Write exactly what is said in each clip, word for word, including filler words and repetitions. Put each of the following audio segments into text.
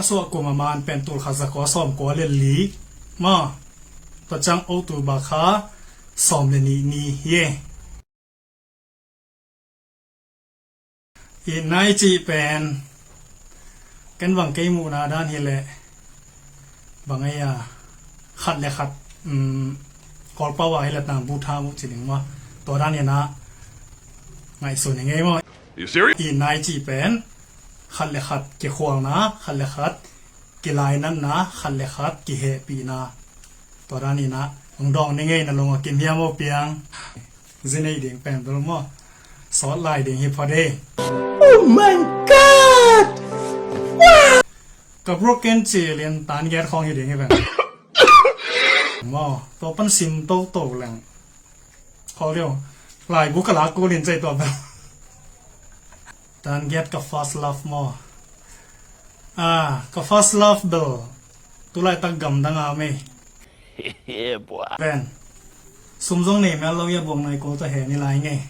A suah kum a man pen tul khat za kua sawm kua le li maw. Tua ciang October kha sawm le nih ni hi e. Itna i cih pen ken bang kei muhna dan hi leh bang ei a khat le khat, um, Kawlpau a hi leh tang bu tha muh ci ding maw. Tua dan hi na ngaihsun hi ngei maw. Itna i cih pen khat le khat kikhualna, khat le khat kilainatna, khat le khat kihehpihna. Tua dan hi na hong dawng ni ngei na lung a kim hiam aw piang. Zi nei ding pen bel maw. Sawt lai ding hi phot e. Oh my God! Ka broken cilin tan giat khawng hi ding hi pen. Maw, tua pan sim toto leng. Khol deuh. Laibu ka lak kulin cei tua pen. Tan giat ka first love maw. Ah, ka first love bel. Tulaitak gamdang a mei. Pen. Sum zong nei mel lo ia buang nai ko ta he ni lai ngei.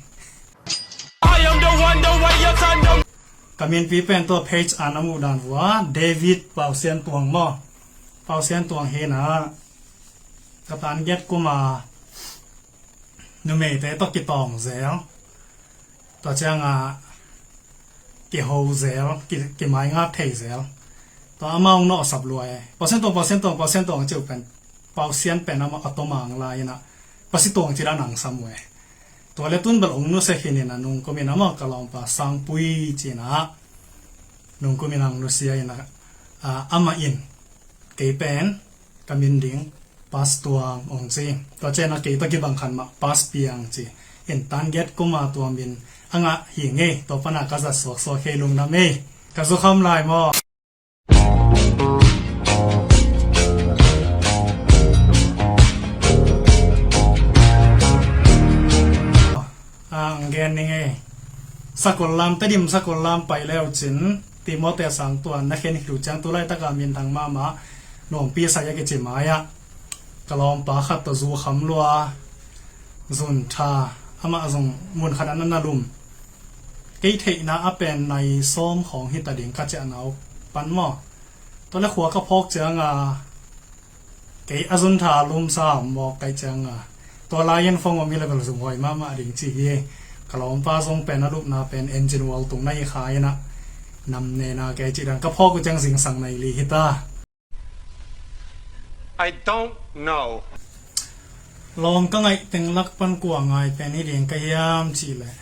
Ka minpi pen tua page a na muh dan vua David Pausian Tuang maw. Pausian Tuang hi na. Ka tan giat kuma numeite tawh kitawng zel. Tua cianga kiho zel, ki, kimaingap thei zel. Tua amah hong nawhsap lua e. Pausian Tuang, Pausian Tuang, Pausian Tuang ciu pen. Pausian pen amah a tomang lai ina. Pasi Tuang ci dan ang sam uh e. Tua le tun bel hong nusia khin ina nungkumin amah ka lawmpa Sangpui ci ina. Nungkumin ang nusia ina, ah, amah in. Kei pen. Ka min ding Pas Tuang hong ci. Tua ciang a kei tawh kibang khat mah Pas Piang ci. In tan giat kuma tua min a ngah hi ngei. Tua pana ka zat suaksuak hei lungdam ei. Ka zukham lai maw. A, ang gen ni ngei. Sakol lam, Tedim sakol lam pai leu cin. Timote Sangtuan na khen khit uh ciang tu laitaka minthang mahmah Nuampi Sai a kici mai-ah ka lawmpa khat tawh zu kham lua, zun tha, amah zong mun khat an a na lum. Kei theihna a pen nai sawm khawng hita ding ka ciahna uh pan maw. Tua le khua ka phawk cianga kei a zun tha lum sa mawk kai cianga tua lai-in phone om hi le bel zumhuai mahmah ding ci hi. Ka lawmpa zong pen a lupna pen engine wall tung na hi kha ina nam nena kei ci dan ka phawk uh ciang zingsang nai li hita. I don't know. Lawm ka ngaih teng lak pan kua ngai pen hi ding ka hiam cih leh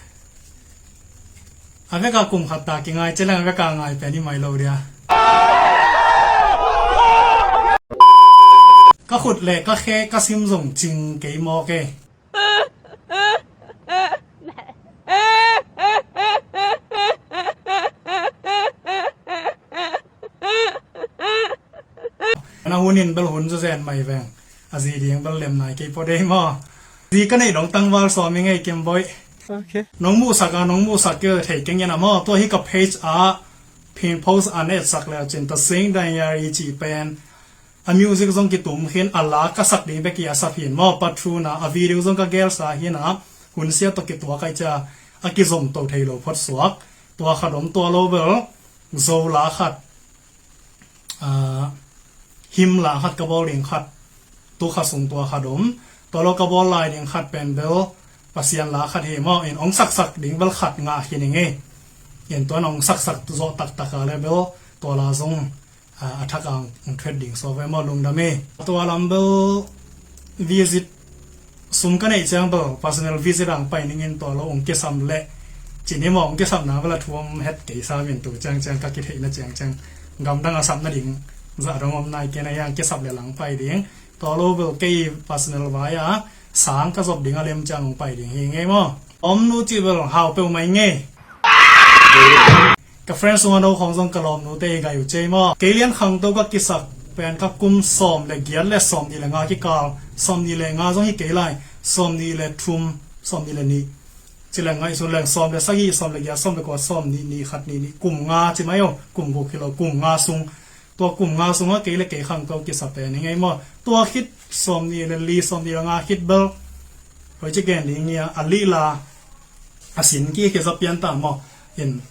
a veka kum khat ta kingai ciang a veka ngai pen hi mai lo dia. Ka khut le ka khe ka sim zong cing kei mawk e. Na hun in bel hun zazen mai veng. A zi ding bel lem nai kei pua dei maw. Zi ka neih dong tangval sawm i ngei kim boih. Ok. Nong muhsak a, nong muhsak kei thei keng in a maw. Tua hi ka page a pin post a na etsak le cin ta sing diary ci pen. A music zong kitum khin a la ka sak ding bek hi a sap hin maw. Patruna a video zong ka gelsa hin a hun sia tawh kituak ai cia a kizom to thei lo phot suak. Tua khat om tua lo bel zo la khat. Ah, him la khat ka bawl ding khat, tu kha sung tua khat om, tua lo ka bawl lai ding khat pen bel Pasian la khat hi maw, in ong saksak ding bel khat ngah khin i ngei. In tua in ong saksak zawh taktak a le bel tua la zong, ah, a thak ang ong thuet ding sawt ve maw lungdam i. Tua lam bel visit sum ka neih ciang bel personal visit ang pai ningin tua lo ong kisam leh cini maw ong kisam na bel a thuam het kei sa min tu ciang ciang ka kitheihna ciang ciang gamdang a sapna ding zah dong om nai kei na hiang kisap le lang pai ding tua lo bel kei personal vai a sang ka zop ding a lem ciang ong pai ding hi ngei maw. Om nu ci bel hau peuh mai ngei. Ka friend sungah no khawng zong ka lawmnute hi gai uh cei maw. Kei lian khangto ka kisak pen ka kum sawm le giat le sawm nih le nga kikal, sawm nih le nga zong hi kei lai, sawm nih le thum, sawm nih le nih. Ci leng ngaihsun leng sawm le sagih, sawm le giat, sawm le kua, sawm nih, nih khat, nih nih, kum nga ci mai uh, kum guk hi lo, kum nga sung. Tua kum nga sungah kei le kei khangto kisa pen hi ngei maw. Tua khit sawm nih le li, sawm nih le nga khit bel. Hoi ci gen ding hi a, a lih la, a sin ki, ki za pian ta maw. In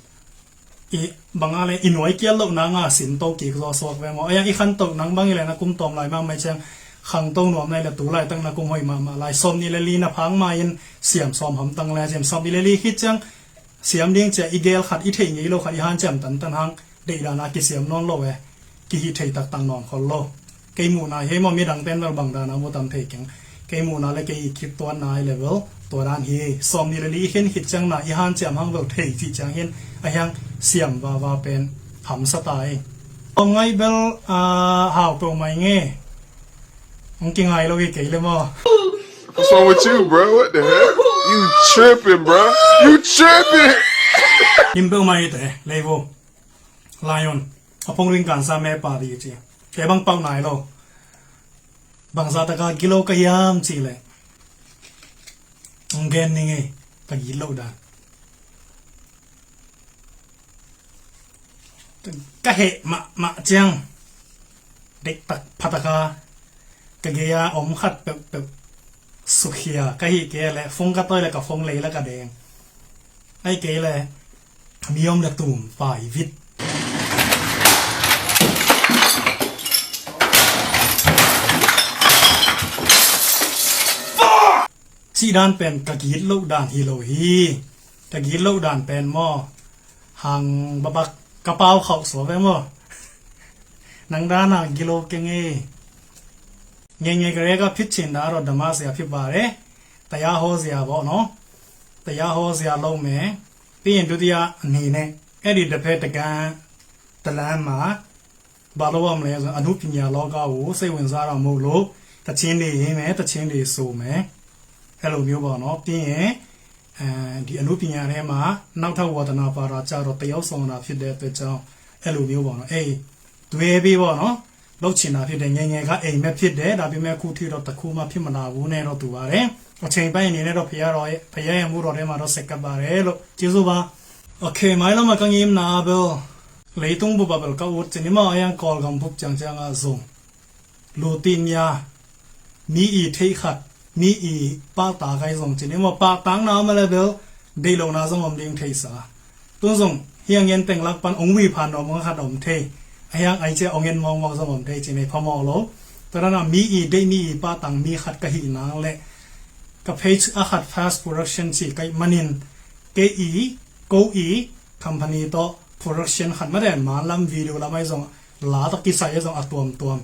i bang a le i nuai kial loh nang a sin to kik zaw suak ve maw. Ai a i khan to nang bang i le na kum tawm lai mahmah ciang khang to nuam nai le tu laitak na kum hoih mahmah lai sawm nih le li na phak ma in siam sawm hamtang le ciam sawm nih le li khit ciang siam ding cia i gel khat i theih ngei lo khat i hanciam tantan hang deihdan a kisiam nawn lo e. Kihih thei taktak nawn khol lo. Kei muhna hi maw, midang pen bel bang dan a mu tam thei keng. Kei muhna le kei i kip tuanna hi le bel tua dan hi. Sawm nih le li i khen khit ciang na i hanciam hang bel thei cih ciang hin a hiang siam vava pen hamsa ta hi. Om ngai bel a hau peuh mai nge. Hong kingai lo hi kei le maw. What's wrong with you, bro? What the heck? You tripping, bro? You tripping? Him peuh mai te, Leivo. Lion. A phone ring kan sa me pa di ci. Kei bang pau nai lo. Bang za ta ka gilo ka hiam ci le. Hong gen ni nge ka gilo dan. Ka heh mahmah ciang deihtak phataka ka gei a om khat peuhpeuh sukhia ka hih kei le fong ka toi le ka fong lei le ka deng. Ai kei le mi om le tum pai vit. Cih dan pen ka git loh dan hi lo hi. Ka git loh dan pen maw hang babak ka pau khauh suak ve maw? Nang dan a gilo keng e. Ngenge ka reka phit chin da ro dama sia phit ba re. Taya ho zia bo no. Taya ho zia lo me. Pi in dutia ni ne. Edi da phe ta ga ta la ma. Ba lo am le a nu pinya lo ga u se win za ra mo lo. Ta chin di me ta chin di su me. Hello mi bo no. Pi e. Di a nu pinya re ma nau tha wa ta na pa ra cha ro te yau song na phit de te cha. Elu mi wa no ei. Tu e bi wa no. Lo chin na phit de nge nge ka ei me phit de da bi me khu thi ro ta khu ma phit ma na wu ne ro tu wa re. O cheng pa ni ne ro pia ro pia e mu ro re ma ro sek ka ba re lo. Chi zu ba. Okay, mai lo ma ka ngim na bel. Leitung bu ba bel ka ut chin i ma yang kol gam bup chang chang a zong. Lutin ya mi i theih khat mi i pahtak ai zong cin i maw pahtakna om a le bel deih lohna zong om ding theihsa. Tun zong hiang en teng lak pan ong hui phan om khat om thei a hiang ai cia ong en mawngmawng zong om thei cin ei phamawh lo. Tua dana mi i deih mi i pahtak mi khat ka hih nang le ka page a khat fast production ci kaih manin kei i ko i company tawh production khat mate man lam video lam ai zong la tawh kisai a zong a tuamtuam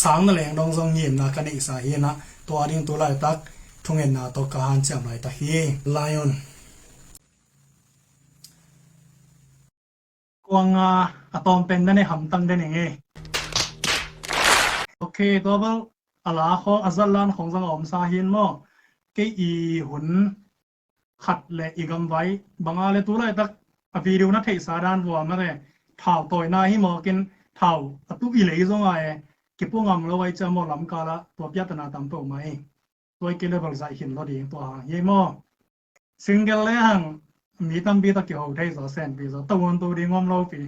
sang na leng dong zong ngimna ka neihsa hi na tua ding tu laitak thungetna tawh ka hanciam laitak hi. Lion kuanga a tawm pen na ne hamtang den enge. Okay, tua bel a la khong a zat lan khong zong a omsa hin maw kei i hun khat le i gamvai banga le tu laitak a video na theihsa dan vua mate thau tawina hi mawkin thau a tu i lei zonga e kipu ngam lo ai cia maw lamkala tua piatana tam peuh mai. Tua i kei le bal zaih khin lo ding tua hang hi maw. Single le hang mi tampi ta kiho thei zaw senpi zaw tawuan tu ding om lopi.